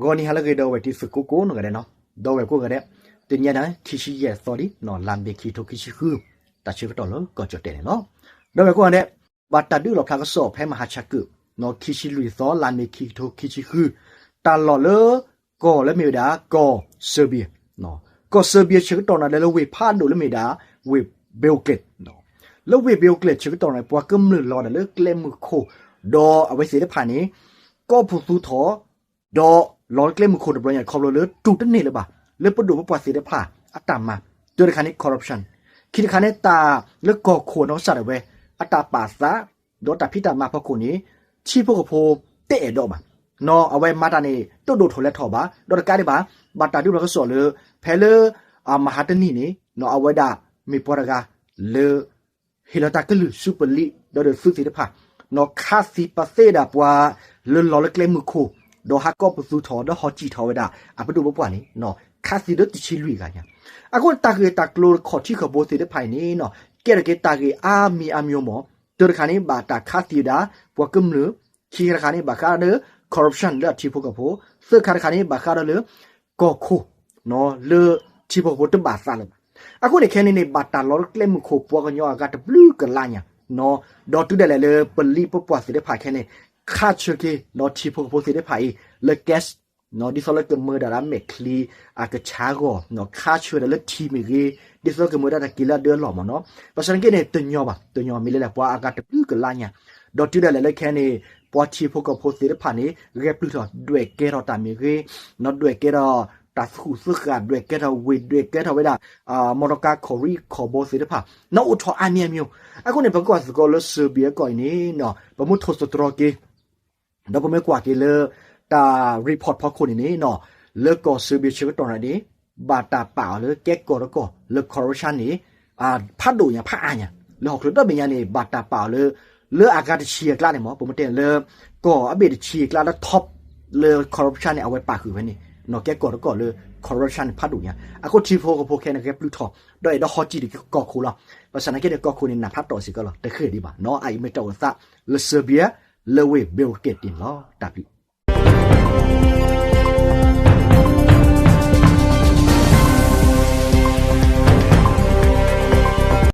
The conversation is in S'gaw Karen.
ဂီၤနံၤဟါလၢအဂ့ၤ ဒီပုၢ်ဝဲၢ်တံၤသကိးကိးဂၤဒဲးနီၤ, ဒီပုၢ်ဝဲၢ်ကိးဂၤဒဲး, တနံၤညါန့ၣ် ခံဆံယဲၢ်သီလံ, လါမ့ၤ ခံထိခံဆံဃု, တၢ်ဆၢကတီၢ်လၢကီၢ်ကၠီၣ်တဲၣ်န့ၣ်လီၤ. ဒီပုၢ်ဝဲၢ်ကိးဂၤဒဲး, ဘၣ်တၢ်ဒုးလီၣ်ဖျါကစီၣ်ဖဲမဟါဆါကုၣ်, ခံဆံလွံၢ်သီ လါမ့ၤ ခံထိခံဆံဃု, တၢ်လီၢ်လၢကီၢ်လၢမ့ၢ်ဝဲဒၣ် ကီၢ်စၢဘံယၢ, ကီၢ်စၢဘံယၢဆၢကတီၢ်နၤဒဲးလၢဝ့ၢ်ဖးဒိၣ်လၢမ့ၢ်ဒၣ် ဝ့ၢ်ဘ့ဝ်ကျဲး, လၢဝ့ၢ်ဘ့ဝ်ကျဲးဆၢကတီၢ်န့ၣ် ပှၤကမျၢၢ်လီၤဒၣ်လၢကျဲမုၢ်ခိၣ်, ဒီးအဝဲသ့ၣ်တဖၣ်န့ၣ် ကီၢ်ပသူထီၣ် ဒီးလီၤလၢကျဲမုၢ်ခိၣ်တဘျီညါ ခီဖျိလၢတူၢ်တန့ၢ်လၢၤဘၣ် လၢပဒိၣ်ပပှၢ်သ့ၣ်တဖၣ်အတၢ်မၤ, တၢတခါန့ၣ် corruption, ခံတခါန့ၣ် တၢ်လၢကီၢ်ခိၣ်နီၢ်ကစၢ်ဒၣ်ဝဲ အတၢ်ပာ်သး, ဒီးတၢ်ဖံးတၢ်မၤဖီခိၣ်န့ၣ် ထံဖိကီၢ်ဖိတအဲၣ်ဒိးဘၣ်, နီၢ်အဝဲမၤတၢ်န့ၣ် တဒိၣ်ထီၣ်လဲၤထီၣ်ဘၣ်, ဒီးတကးဒံးဘၣ် ဘၣ်တၢ်ဒုးလီၣ်ကစီၣ်လၢ ဖဲလၢ မဟါတနံၤန့ၣ် နီၢ်အဝဲဒၣ်မ့ၢ်ပှၤတဂၤလၢ ဟ့ၣ်လီၤတၢ်ကလုၢ်ဆူပလံး ဒီးဒုးသုးသ့ၣ်တဖၣ်, နီၢ်ခးသံပသ့ဒၣ်ပှၤလၢလီၤလၢကျဲမုၢ်ခိၣ်, ဒီးဟးကီၢ်ပသူထီၣ် ဒီးဟီၣ်စံၣ်ထီၣ်ဝဲဒၣ် အပဒိၣ်ပပှၢ်န့ၣ် ခးသံဒီးတဆံလွံၢ်ဂၤညါ, အဃိန့ၣ် တၢ်ဂ့ၢ်တၢ်ကျိၤခီၣ်ထံးခီၣ်ဘိသ့ၣ်တဖၣ်အံၤန့ၣ် ကဲထီၣ်က့ၤတၢ်ဂ့ၢ်အါမံၤအါမံၤမး, တၢတခါန့ၣ် ဘၣ်တၢ်ခးသံဝဲဒၣ် ပှၤကမျၢၢ်, ခံခါတခါန့ၣ် ဘၣ်ဃးဒီးလၢ corruption လၢအထံဖိကီၢ်ဖိ, သၢခါတခါန့ၣ် ဘၣ်ဃးဒီးလၢ ကီၢ်ခိၣ် လၢထံဖိကီၢ်ဖိတဘၣ်သးလၢၤဘၣ်. အဃိန့ၣ်ခဲန့ၣ်န့ၣ် ဘၣ်တၢ်လီၤလၢကျဲမုၢ်ခိၣ်ပှၤကညီအဂၤတဘျုးကလးညါ, ဒီးတုၤဒၣ်လဲာ်လၢပလံးပပှၢ်သ့ၣ်တဖၣ်ခဲန့ၣ် ခးဆၢက့ၤဒီးထံဖိကီၢ်ဖိသ့ၣ်တဖၣ်အံၤ လၢ gas, ဒ်သိးလၢကမၢဒၣ်ဒၣ်မဲာ်ချံအကဆါအဂီၢ်, ခးဆၢဒၣ်လၢထံမ့ၢ်ဂ့ၤ, ဒ်သိးကမၢဒၣ်တၢ်က့ၤလၢအဒၢအလီၢ်မးနီၤ, ဘၣ်ဆၣ်သနာ်က့န့ၣ် တညီဘၣ်, တညီမ့ၢ်လၢပှၤအဂၤတဘျုးကလးညါ, ဒီးတုၤဒၣ်လဲာ်လၢခဲန့ၣ် ပှၤထံဖိကီၢ်ဖိသ့ၣ်တဖၣ်န့ၣ် ဂဲၤပျုၢ်ထီၣ်ဒွဲၣ်ကဲထီၣ်တၢ်မ့ၢ်ဂ့ၤ, ဒွဲၣ်ကဲထီၣ်တၢ်သူၣ်ဃာ်, ဒွဲၣ်ကဲထီၣ်ဝ့ၢ်, ဒွဲၣ်ကဲထီၣ်ဝဲဒၣ် မီတီကါခီၣ်ရံၣ်ခီၣ်ဘိသ့ၣ်တဖၣ် နအိၣ်ထီၣ်အါမံၤအါမံၤ, အဃိန့ၣ် ပကကွၢ်သကိးလၢ Serbia ကီၢ်အံၤန့ၣ် ပမ့ၢ်ထိၣ်သတြီၤက့ၤ ဒီးပမ့ၢ်ကွၢ်က့ၤလၢ တၢ် report ဖီခိၣ်န့ၣ်န့ၣ် လၢကီၢ် Serbia ဆၢကတီၢ်န့ၣ်န့ၣ် ဘၣ်တၢ်ပာ်အီၤလၢကဲကီၢ်တကီၢ်လၢ corruption န့ၣ် ဖးဒိၣ်ညါဖးအါညါ, လၢဟီၣ်ခိၣ်ဒီဘ့ၣ်ညါန့ၣ် ဘၣ်တၢ်ပာ်အီၤလၢ လၢအဂၤတဆံအကျါန့ၣ်မး ပမ့ၢ်တဲလၢ ကီၢ်အဘ့ၣ်တဆံအကျါလၢ top လၢ corruption န့ၣ် အဝဲပာ်ဃုာ်ဝဲန့ၣ် နီၢ်ကဲကီၢ်တကီၢ်လၢ corruption န့ၣ် ဖးဒိၣ်ညါ, အဃိထံဖိကီၢ်ဖိခဲန့ၣ် ဂဲၤပျုၢ်ထီၣ် ဒီးအဲၣ်ဒိးဟီၣ်စံၣ်တက့ၤကီၢ်ခိၣ်လီၤ. ဘၣ်ဆၣ်သနာ်က့န့ၣ် ကီၢ်ခိၣ်န့ၣ် နးဖးတီၢ်စ့ၢ်ကီးလီၤ တဃ့ၢ်ဒံးဘၣ်နီၤ, အအံၤမ့ၢ်တၢ်အိၣ်သးလၢ Serbia လၢဝ့ၢ် Belgrade န့ၣ်လီၤ. တၢ်ဘျုး